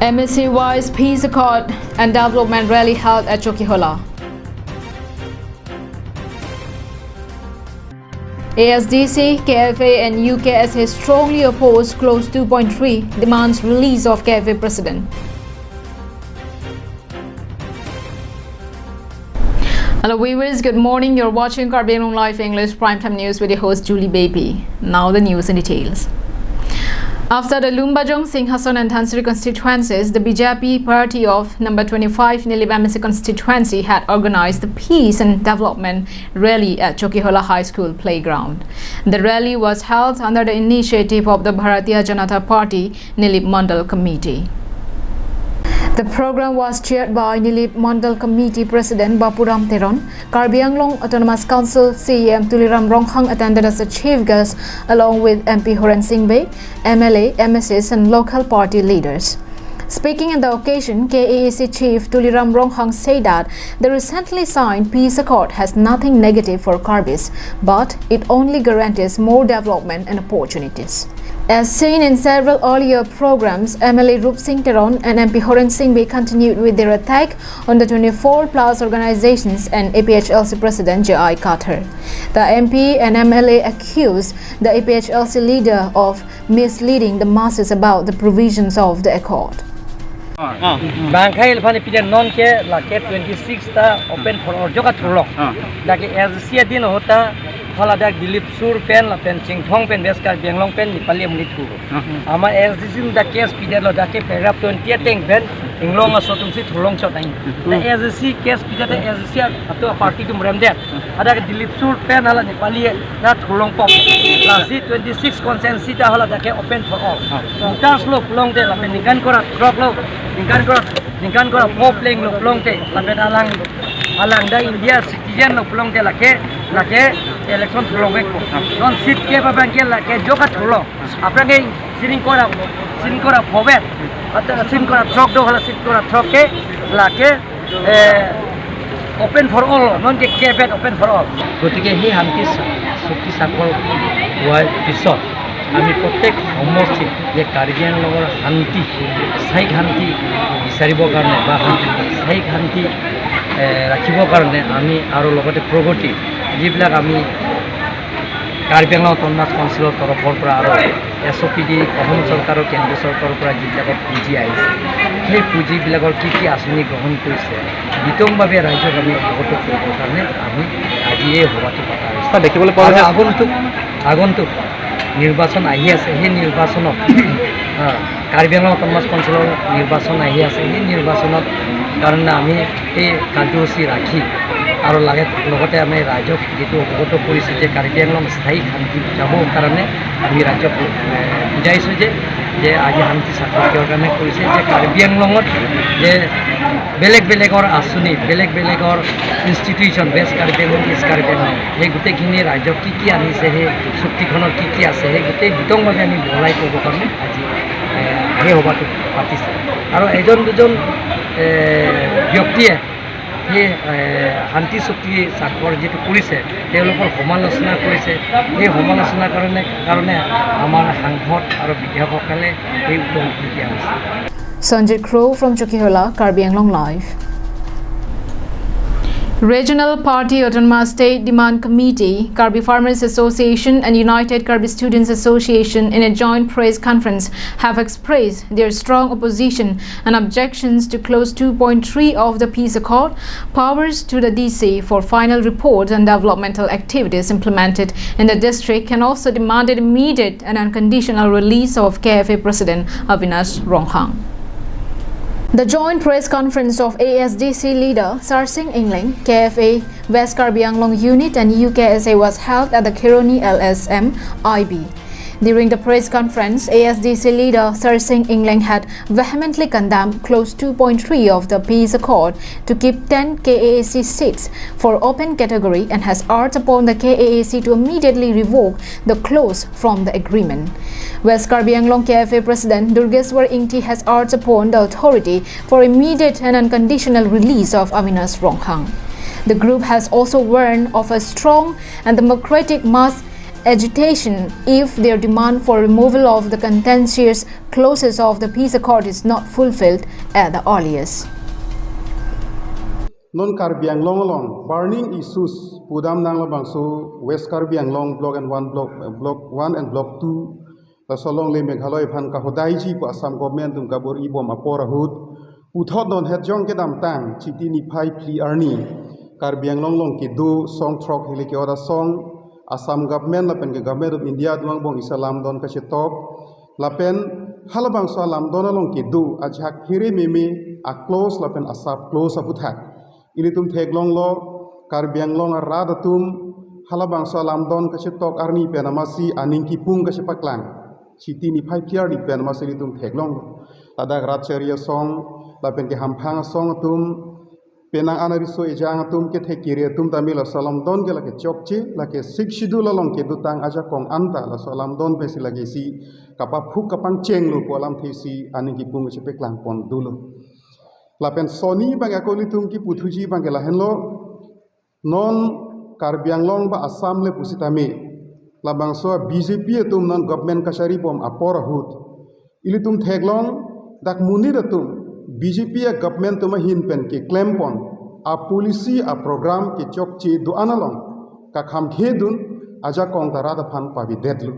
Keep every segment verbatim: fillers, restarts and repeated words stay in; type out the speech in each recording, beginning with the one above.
M A C wise peace accord and development rally held at Chokihola. A S D C, K F A and U K S A strongly oppose clause two point three, demands release of K F A president. Hello viewers, good morning. You're watching Karbi Anglong Live English Primetime News with your host Julie Baby. Now the news in details. After the Lumbajong, Singhason and Dhansiri constituencies, the B J P party of number twenty-five Nilip M A C constituency had organized the peace and development rally at Chokihola High School playground. The rally was held under the initiative of the Bharatiya Janata Party Nilip Mandal Committee. The program was chaired by Nilip Mandal Committee President Bapuram Teron. Karbi Anglong Autonomous Council C E M Tuliram Ronghang attended as a chief guest along with M P Horen Sing Bey, M L A, M A Cs and local party leaders. Speaking in the occasion, K A A C chief Tuliram Ronghang said that the recently signed peace accord has nothing negative for Karbis, but it only guarantees more development and opportunities. As seen in several earlier programs, M L A Rup Sing Teron and M P Horen Sing Bey continued with their attack on the twenty-four plus organizations and A P H L C President J I Kathar. The M P and M L A accused the A P H L C leader of misleading the masses about the provisions of the accord. Bangkai ilphani pide non ke lake twenty-six ta open for all joka thurlong. Ah. Dak ke S D C adin ahut ta hala dak Dilip Sur pen lapen Chinthong pen West Karbi Anglong pen Nepali amonit thur. Ah. Amat S D C dak case pidetlo, dak ke paragraph twenty ateng pen inglong aso atumsi thurlong chot nai. Hmm. Dak S D C case pidet, S D C atum party atum remdet. Hadak Dilip Sur pen hala Nepali ta thurlong pop. Lasi twenty-six constituency ta hala dak ke open for all. Ah. Voters lo pulote lapen ningkan kora throk lo, ningkan kora, ningkan kora pop leng lo pulote lapen alang, alang dak India citizen lo pulote lake, lake election thurlongvekpo. Ah. Non seat kep abang ke lake joka thurlong. Aphrang ke seat ningkan kora, seat ningkan kora phovet. Ata seat ningkan kora throk do, hala seat ningkan kora throk ke lake, eh, open for all, non ke kep-et open for all. গতিকে সেই শান্তি চু-, চুক্তি স্বাক্ষৰ হোৱাৰ পিছত আমি প্ৰত্যেক সমষ্টিত যে কাৰ্বি আংলঙৰ শান্তি, স্থায়িক শান্তি বিচাৰিবৰ কাৰণে বা শান্তি, স্থায়িক শান্তি, এ, ৰাখিবৰ কাৰণে আমি আৰু লগতে প্ৰগতি যিবিলাক আমি কাৰ্বি আংলং অট'নমাছ কাউন্সিলৰ তৰফৰ পৰা আৰু এছ অ' পি ডি অসম চৰকাৰৰ কেন্দ্ৰীয় চৰকাৰৰ পৰা যিবিলাকৰ পুঁজি আহিছে, সেই পুঁজিবিলাকৰ কি কি আঁচনি গ্ৰহণ কৰিছে, বিতংভাৱে ৰাইজক আমি অৱগত কৰিবৰ কাৰণে আমি আজি এই সভাটো পতা হৈছে। ছাৰ, দেখিবলৈ পোৱা আৰু গৈছে আগন্তুক, আগন্তুক নিৰ্বাচন আহি আছে, সেই নিৰ্বাচনত, আহ, কাৰ্বি আংলং অট'নমাছ কাউন্সিলৰ নিৰ্বাচন আহি আছে, সেই নিৰ্বাচনত কাৰণে আমি এই কাৰ্যসূচী ৰাখি আৰু লাগে, লগতে আমি ৰাইজক যিটো অৱগত কৰিছে যে কাৰ্বি আংলং স্থায়ী শান্তি বুজাবৰ কাৰণে আমি ৰাইজক, এ, বুজাইছোঁ যে, যে আজি শান্তি স্বাক্ষৰ কিহৰ কাৰণে কৰিছে, যে কাৰ্বি আংলঙত যে বেলেগ বেলেগৰ আঁচনি, বেলেগ বেলেগৰ ইনষ্টিটিউশ্যন, ৱেষ্ট কাৰ্বি আংলং, ইষ্ট কাৰ্বি আংলং, সেই গোটেইখিনি ৰাইজক কি কি আনিছে, সেই চুক্তিখনত কি কি আছে, সেই গোটেই বিতংভাৱে আমি বহলাই ক'বৰ কাৰণে আজি, এ, সেই সভাটো পাতিছে। আৰু এজন দুজন, এ, ব্যক্তিয়ে সেই, এ, শান্তি চুক্তি স্বাক্ষৰ যিটো কৰিছে, তেওঁলোকৰ সমালোচনা কৰিছে। সেই সমালোচনাৰ কাৰণে, কাৰণে আমাৰ সাংসদ আৰু বিধায়কসকলে সেই উত্তৰ দিয়া হৈছে। Sanjay Kro from Chokihola, Karbi Anglong Live. Regional Party Autonomous State Demand Committee, Karbi Farmers Association and United Karbi Students Association in a joint press conference have expressed their strong opposition and objections to clause two point three of the peace accord, powers to the D C for final report on developmental activities implemented in the district, and also demanded immediate and unconditional release of K F A President Avinash Ronghang. The joint press conference of A S D C leader Sarsing Engleng, K F A West Karbi Anglong Unit and U K S A was held at the Kheroni L S M I B. During the press conference, A S D C leader Sarsing Engleng had vehemently condemned clause two point three of the peace accord to keep ten K A A C seats for open category and has urged upon the K A A C to immediately revoke the clause from the agreement. West Karbi Anglong K F A President Durgeswar Ingti has urged upon the authority for immediate and unconditional release of Avinash Ronghang. The group has also warned of a strong and democratic mass agitation if their demand for removal of the contentious clauses of the peace accord is not fulfilled at the earliest. Non Karbi Anglong along burning issues pudam nang labangso West Karbi Anglong Block and one Block, Block one and Block two, laso alongle Meghalaya aphan kahodaiji pu Assam government atum kabor-i bom apor ahut, puthot non het jong kedamtang Chiti niphai phli arni Karbi Anglong along kedo song throk hile ke-ot asong, Assam government lapen ke Government of India atum angbong isi alamdon kachetok, lapen halabangso alamdon along kedo ajahak phere meme a-clause lapen a-sub-clause aputhak ilitum theklonglo. Karbi Anglong arat atum halabangso alamdon kachetok arni pen amatsi aning kipung kachepaklang, Chiti niphai phli arni pen amatsi ilitum theklonglo. Ladak Ratchari asong lapen ke Hamphang asong atum, penang an ariso ejang atum, kethe kere atum tame laso alamdon ke lake chokche, lake Sixth Schedule along kedotang ajakong anta laso alamdon pensi lake isi kapaphuk kapangchenglo pu alamthe si aning kipung chepaklang pon dolo. Lapen soni abang ako ilitum kiputhuji abang ke lahenlo, non Karbi Anglong ba Assam le pusitame labangso B J P atum non government kachari bom apor ahut ilitum theklong, dak monit atum B J P a-government atum ahin pen keklem pon a-policy a-program kechokche do-an along kakhamkhe dun ajakong ta rat aphan pavidetlo.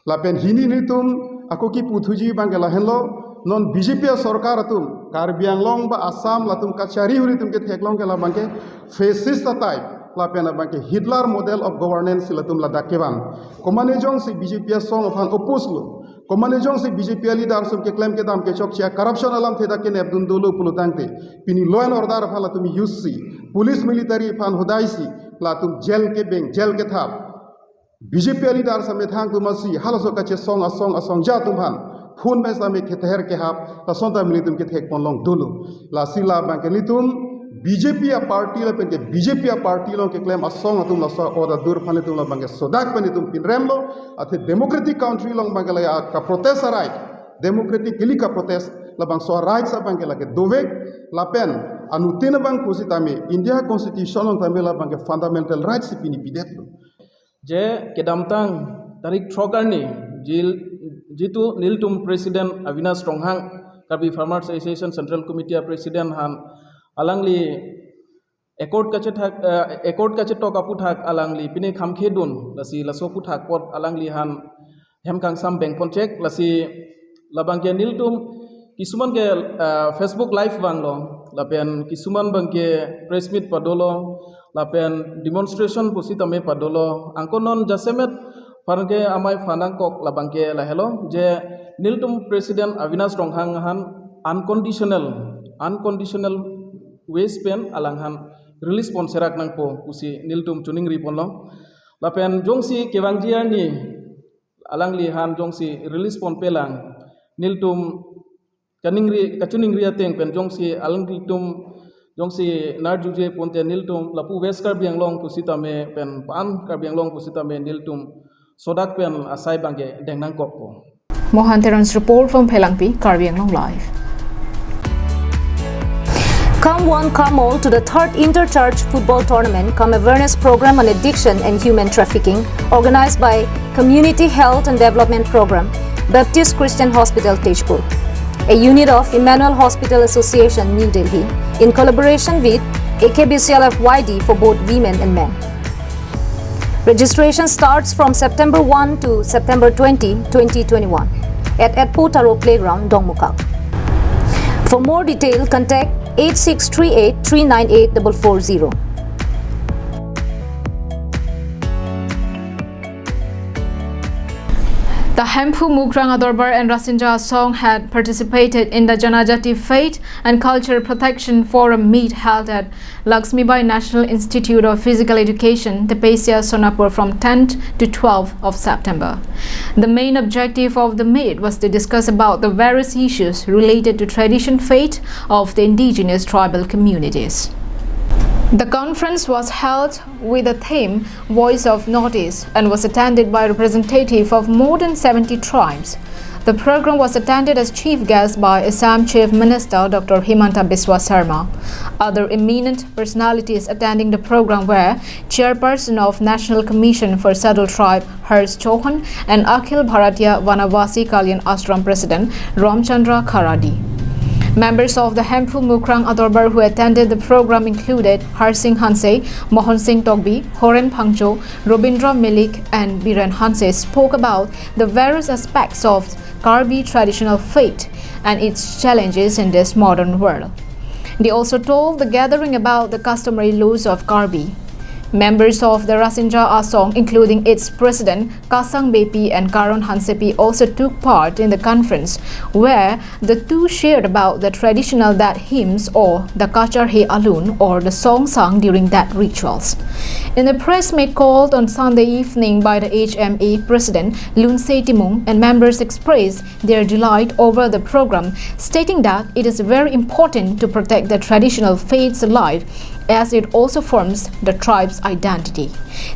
Lapen hini nelitum ako kiputhuji abang ke lahenlo, non B J P a-sorkar atum Karbi Anglong ba Assam latum kachari ahut ilitum ketheklong ke labang ke fascist a-type lapen abang ke Hitler model of governance si latum ladak kevan. Komane jongsi B J P asong aphan oppose lo, komane jongsi B J P a-leader atum keklem kedam kechokche a-corruption alamthe dak kenep dun dolo pulo tangte, pini law and order aphan latum use si, police military aphan hodai si, latum jail kebeng, jail kethap, B J P a-leader samethang atum amatsi halaso kachesong asong asongja atum aphan phone pen same ketheher kehap, lason ta nelitum kethek ponlong dolo. Lasi labang ke nelitum B J P a-party lapen ke B J P a-party along keklem asong atum laso order dur aphan nelitum labang ke sodak pen nelitum pinremlo, athe democratic country along abang ke la ya ka-protest a-right, democratically ka-protest labangso a-rights abang ke lake dovek, lapen anuttin abang pusitame India Constitution along tame labang ke fundamental rights si pini pidetlo. Je kedamtang tarik throk arni, jil-, jitu nelitum President Avinash Ronghang, Karbi Farmers Association Central Committee a-President aphan alangli accord kachethak, eh, accord kachetok aputhak alangli pine khamkhe dun, lasi laso aputhak apot alangli aphan hem kangsam beng ponchek, lasi labang ke nelitum kisuman ke, eh, Facebook Live vanglo, lapen kisuman abang ke press meet padolo, lapen demonstration pusitame padolo, angko non jasemet aphan ke amei aphan nangkok labang ke lahelo, je nelitum President Avinash Ronghang aphan unconditional, unconditional ways pen alang aphan release ponserak nangpo pusi nelitum choningri ponlo. Lapen jongsi kevangji arni alangli aphan jongsi release ponpelang, nelitum kaningri, kachoningri ateng pen jongsi alanglitum jongsi nerjuje ponte nelitum lapu West Karbi Anglong pusitame pen pan Karbi Anglong pusitame nelitum sodak pen asai abang ke deng nangkokpo. Mohan Teron's report from Phelangpi, Karbi Anglong Live. Come one, come all to the third Inter-Church Football Tournament cum awareness program on addiction and human trafficking, organized by Community Health and Development Program, Baptist Christian Hospital, Tezpur, a unit of Emmanuel Hospital Association, New Delhi, in collaboration with A K B C L F Y D for both women and men. Registration starts from September one to September twenty, twenty twenty-one, at Etpo Taro Playground, Dongmukak. For more detail, contact eight six three eight three nine eight double four zero. The Hemphu Mukrang Adorbar and Rasinja Asong had participated in the Janajati Faith and Culture Protection Forum meet held at Laxmibai National Institute of Physical Education, Tepesia, Sonapur from tenth to twelfth of September. The main objective of the meet was to discuss about the various issues related to tradition, faith of the indigenous tribal communities. The conference was held with the theme Voice of Northeast and was attended by representative of more than seventy tribes. The program was attended as chief guest by Assam Chief Minister Doctor Himanta Biswa Sarma. Other eminent personalities attending the program were Chairperson of National Commission for Scheduled Tribe Harsh Chauhan and Akhil Bharatiya Vanavasi Kalyan Ashram President Ramchandra Kharadi. Members of the Hemphu Mukrang Adorbar who attended the program included Harsing Hanse, Mohan Singh Tokbi, Horen Phangcho, Robindra Milik and Biren Hanse spoke about the various aspects of Karbi traditional faith and its challenges in this modern world. They also told the gathering about the customary laws of Karbi. Members of the Rasinja Asong, including its president Kasang Beypi and Karon Hansepi, also took part in the conference, where the two shared about the traditional dat hymns or the Kachar He Alun or the song sung during dat rituals. In a press meet called on Sunday evening by the H M A President Lunsei Timung, and members expressed their delight over the program, stating that it is very important to protect the traditional faiths alive as it also forms the tribe's identity.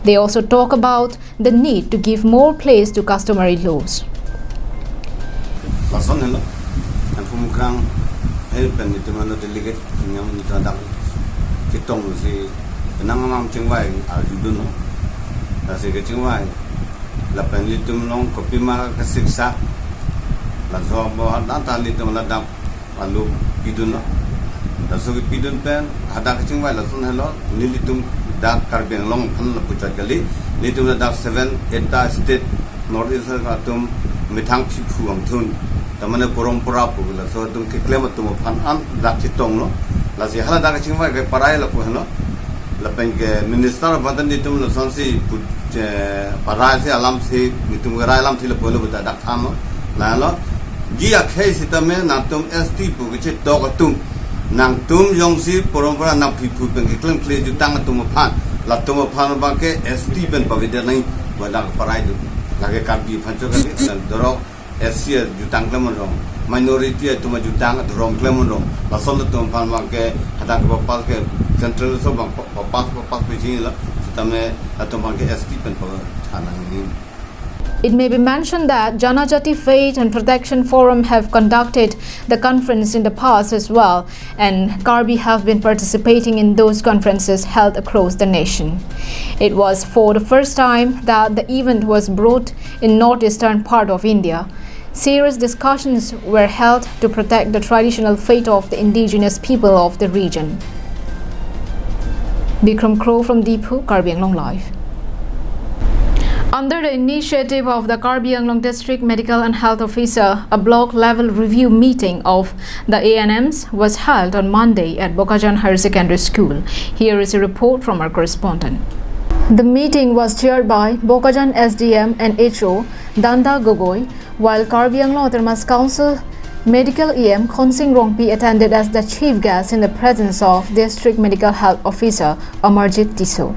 They also talk about the need to give more place to customary laws. Lason helo, Hemphu Mukrang, eh, pen itum ano delegate, itum hadak chetongsi penang amam chingvai arjudunlo. Lasi kechingvai, lapen ilitum along kopima kasiksak, laso abo hadak ta ilitum ladak alu pidunlo. Laso kepidun pen hadak kechingvai lason helo, nelitum dak Karbi Anglong aphan lapu chot kali, nelitum ladak seven, eight ta state North East atum methang phiphu angthun, ta mane porompora pu laso atum keklem atum aphan an dak chetonglo. Lasi hala dak kechingvai ke parai lapu helo. Lapen ke minister aphan ta nelitum lasonsi pu, eh, parai si alam si, nelitum ke rai alam si lapu helo pu ta dak thanlo. Lalo, ji akhei sitame nangtum S T pu kechetok atum, nangtum jongsi porompora nangphiphu pen keklemkle jutang atum aphan, latum aphan abang ke S T pen pavedetnang, pu dak parai do. Lake Karbi aphan chot kali, nang dorok S C ajutang klem rong, minority atum ajutang adhorom klem rong, lason latum aphan abang ke hadak ke papas ke central aso abang pa-, papas, papas pijing lo, sitame latum abang ke S T pen pathanangji. It may be mentioned that Janajati Faith and Protection Forum have conducted the conference in the past as well, and Karbi have been participating in those conferences held across the nation. It was for the first time that the event was brought in northeastern part of India. Serious discussions were held to protect the traditional faith of the indigenous people of the region. Bikram Kro from Diphu, Karbi Anglong Live. Under the initiative of the Karbi Anglong District Medical and Health Officer, a block level review meeting of the A N Ms was held on Monday at Bokajan Higher Secondary School. Here is a report from our correspondent. The meeting was chaired by Bokajan S D M and H O Danda Gogoi, while Karbi Anglong Autonomous Council Medical E M Khonsing Rongpi attended as the chief guest in the presence of District Medical Health Officer Amarjit Tisso.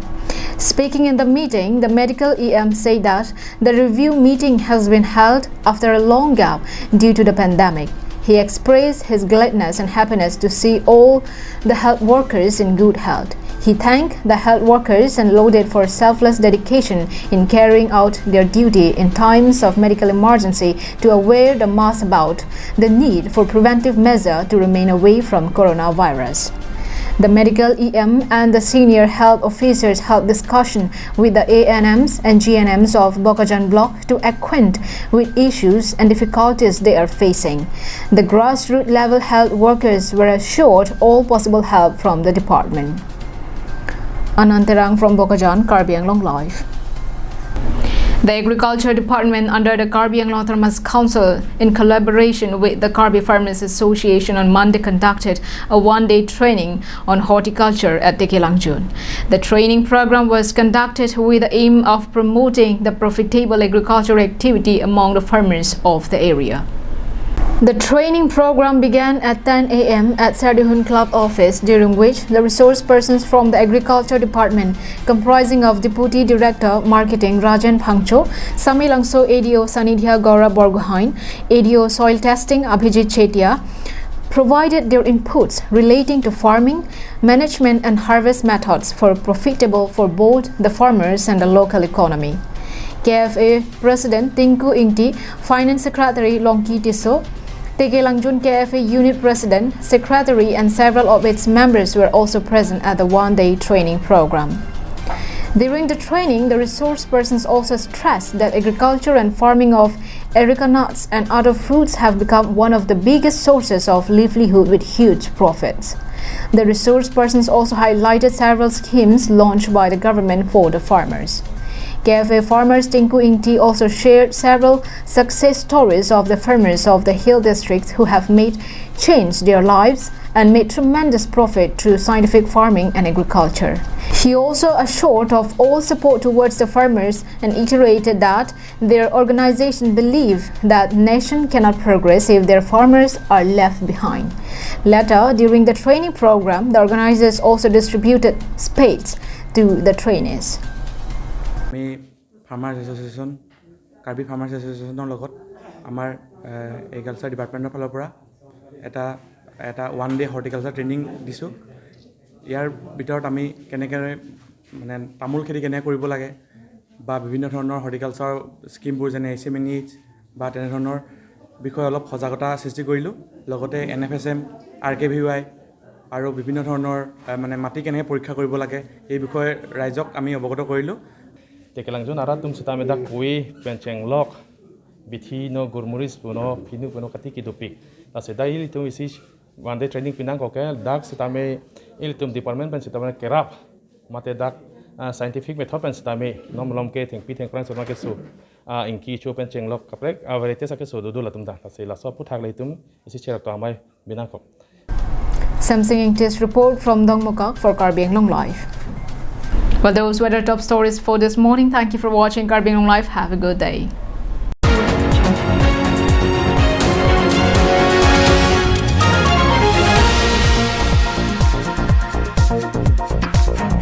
Speaking in the meeting, the medical E M said that the review meeting has been held after a long gap due to the pandemic. He expressed his gladness and happiness to see all the health workers in good health. He thanked the health workers and lauded for selfless dedication in carrying out their duty in times of medical emergency to aware the mass about the need for preventive measure to remain away from coronavirus. The medical E M and the senior health officers held discussion with the A N Ms and G N Ms of Bokajan Block to acquaint with issues and difficulties they are facing. The grassroots level health workers were assured all possible help from the department. Anand Terang from Bokajan, Karbi Anglong Live. The Agriculture Department under the Karbi Anglong Autonomous Council, in collaboration with the Karbi Farmers Association, on Monday conducted a one-day training on horticulture at Tekelangjun. The training program was conducted with the aim of promoting the profitable agricultural activity among the farmers of the area. The training program began at ten A M at Serdihun Club office, during which the resource persons from the Agriculture Department, comprising of Deputy Director Marketing Rajen Phangcho, Samelangso A D O Sanidhya Gaurav Borgohain, A D O Soil Testing Abhijit Chetia, provided their inputs relating to farming, management and harvest methods for profitable for both the farmers and the local economy. K F A President Tinku Ingti, Finance Secretary Longki Tisso, Tekelangjun K F A Unit President, Secretary and several of its members were also present at the one-day training program. During the training, the resource persons also stressed that agriculture and farming of areca nuts and other fruits have become one of the biggest sources of livelihood with huge profits. The resource persons also highlighted several schemes launched by the government for the farmers. K F A farmers Tinku Ingti also shared several success stories of the farmers of the hill districts who have made change their lives and made tremendous profit through scientific farming and agriculture. He also assured of all support towards the farmers and iterated that their organization believe that nation cannot progress if their farmers are left behind. Later, during the training program, the organizers also distributed spades to the trainees. আমি farmers association, Karbi ফাৰ্মাৰ্ছ এছ'চিয়েশ্যনৰ লগত আমাৰ এগ্ৰিকালচাৰ ডিপাৰ্টমেণ্টৰ ফালৰ পৰা এটা এটা one day horticulture training দিছোঁ। ইয়াৰ ভিতৰত আমি কেনেকৈ মানে তামোল খেতি কেনেকৈ কৰিব লাগে বা বিভিন্ন ধৰণৰ হৰ্টিকালচাৰ স্কিমবোৰ যেনে এছ এম এন এইচ বা তেনেধৰণৰ বিষয়ে অলপ সজাগতা সৃষ্টি কৰিলোঁ। লগতে এন এফ এছ এম, আৰ কে ভি ৱাই আৰু বিভিন্ন ধৰণৰ আহ, মানে মাটি কেনেকৈ পৰীক্ষা কৰিব লাগে এই বিষয়ে ৰাইজক আমি অৱগত কৰিলোঁ। Tekelangjun arat atum sitame dak kui pen chenglok bithi no gurmuris puno phinu puno kati kidupik. Lasi dak ilitum isi one day training pinangkok ke dak sitame ilitum department pen sitame kerap mate dak ah, scientific method pen sitame nom lom ke thengpi thengphrang sitame keso ah, ingki cho pen chenglok kaprek ah, varieties akeso dodo latum ta. Lasi laso aphuthak le itum isi cherap to amai pinangkok. Samsing Ingti's report from Dongmukak for Karbi Anglong Live. Well, those were the top stories for this morning. Thank you for watching Karbi Anglong Live. Have a good day.